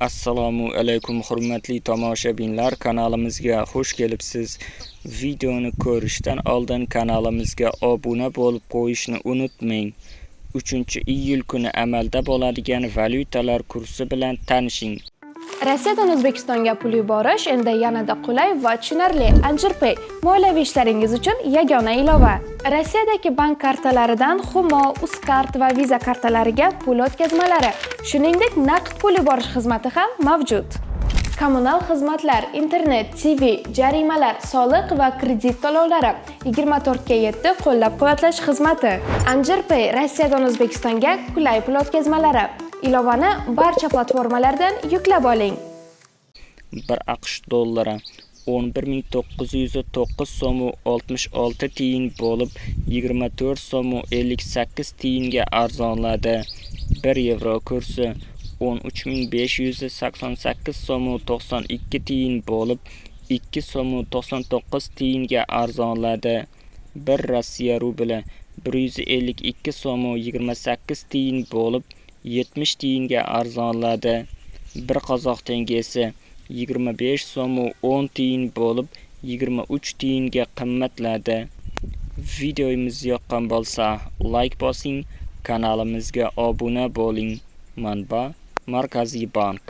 Assalomu alaykum, hurmatli tomoshabinlar, kanalimizga xush kelibsiz. Videoni ko'rishdan oldin kanalimizga obuna bo'lib qo'yishni unutmang. 3-iyul kuni amalda bo'ladigan valyutalar kursi bilan tanishing. Rossiyadan O'zbekistonga pul yuborish endi yanada qulay va tushunarli. Anjirpay moliyaviy ishlaringiz uchun yagona ilova. Rossiyadagi bank kartalaridan Humo, Uzcard va Visa kartalariga pul o'tkazmalari, shuningdek, naqd pul yuborish xizmati ham mavjud. Kommunal xizmatlar, internet, TV, jarimalar, soliq va kredit to'lovlari, 24 ga 7 qo'llab-quvvatlash xizmati. Anjirpay Rossiyadan O'zbekistonga qulay pul o'tkazmalari. Ilovani barcha platformalardan yuklab oling. 1 AQSh dollari 11 909 so'm 66 tiyin bo'lib, 24 so'm 58 tiyinga arzonladi. 1 yevro kursi 13 588 so'm 92 tiyin bo'lib, 2 so'm 99 tiyinga arzonladi. 1 Rossiya rubli 152 so'm 28 tiyin bo'lib, 70 tiyinga arzonladi. 1 qozoq tengesi 25 so'm 10 tiyin bo'lib, 23 tiyinga qimmatladi. Videomiz yoqqan bo'lsa, layk bosing, kanalimizga obuna bo'ling. Manba: Markaziy bank.